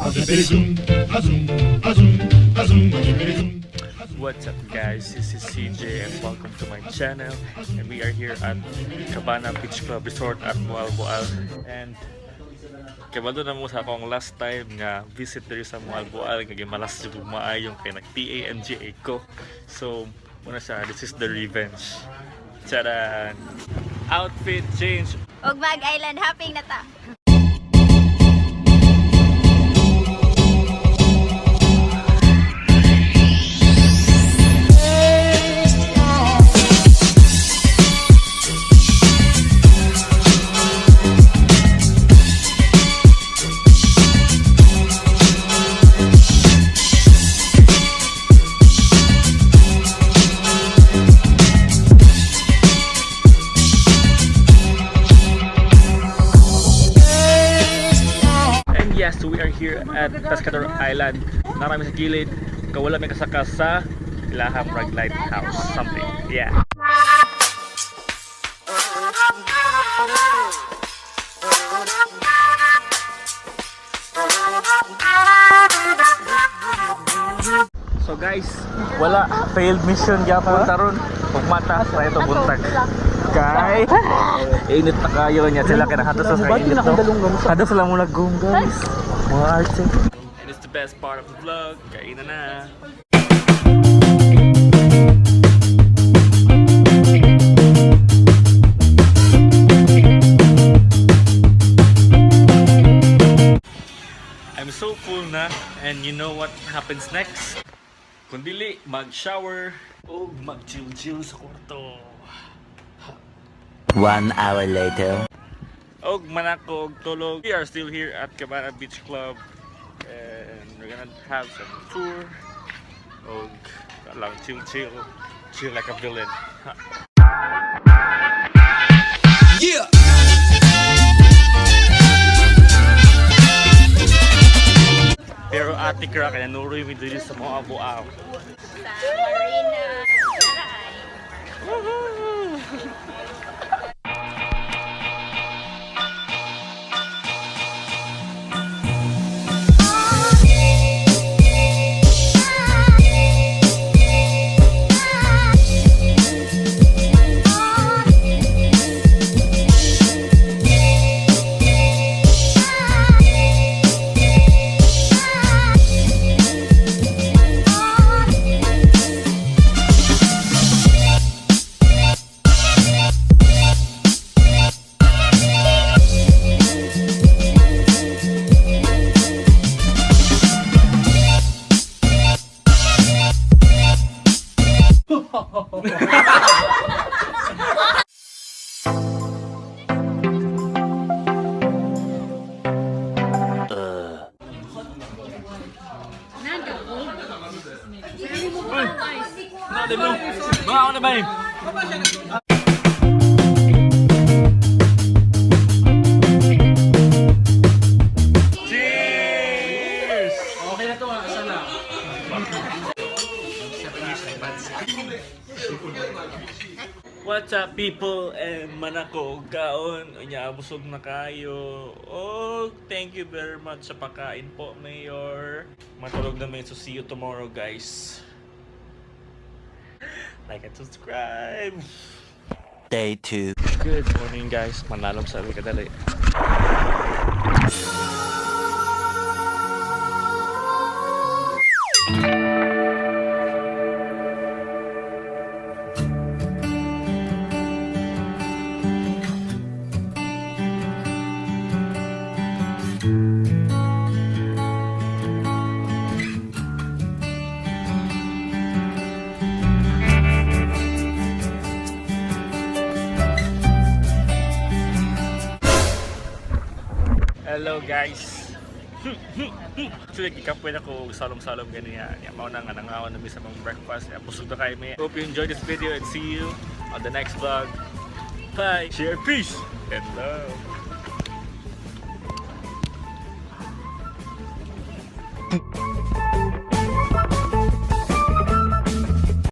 Zoom, a zoom, a zoom, a zoom, a zoom. What's up, guys? This is CJ and welcome to my channel, and we are here at Cabana Beach Club Resort at Moalboal, and kabalo na mo sa akong last time nga visit diri sa Moalboal nga gimalas jud ug maayong kay nag TAMGA ko. So muna siya, this is the revenge. Charan! Outfit change. Og mag-island hopping na ta. And yes, we are here at Pescador Island. Narami sa gilid. Kawala may kasaka sa Ilahang Rag Lighthouse. Something. Yeah. So guys, wala, failed mission gyapon taron. Ug mata sa ito buntag. Kay init na kayo niya sila kay nakato sa init to. Hado sila mo nagong, guys. Mga arte. And it's the best part of the vlog. Kainan na. I'm so full na, and you know what happens next? Kundili mag-shower o mag-chill-chill sa kwarto. 1 hour later. Og manako og tulog. We are still here at Cabana Beach Club and we're gonna have some tour. Og lang chill chill. Chill like a villain. Ha. Yeah! Pero ate kra kaya nuroy mi diri sa mga buaw. Sa Marina Naraay. Natin mo. Mga ako na ba eh? Cheers! Okay na to, ah. Isa na. What's up, people? And manako og kaon, unya busog na kayo. Oh, thank you very much sa pagkain po, Mayor. Matulog na may, so see you tomorrow, guys. Like and subscribe. Day 2. Good morning, guys. Manlalom sa amin kadali. Hello, guys. Actually, gikapoy na ko salom-salom ganyan. Ya, mao na nga nangaon na mi sa mga breakfast. Ya, busog na kayo mi. Hope you enjoyed this video and see you on the next vlog. Bye. Share peace and love.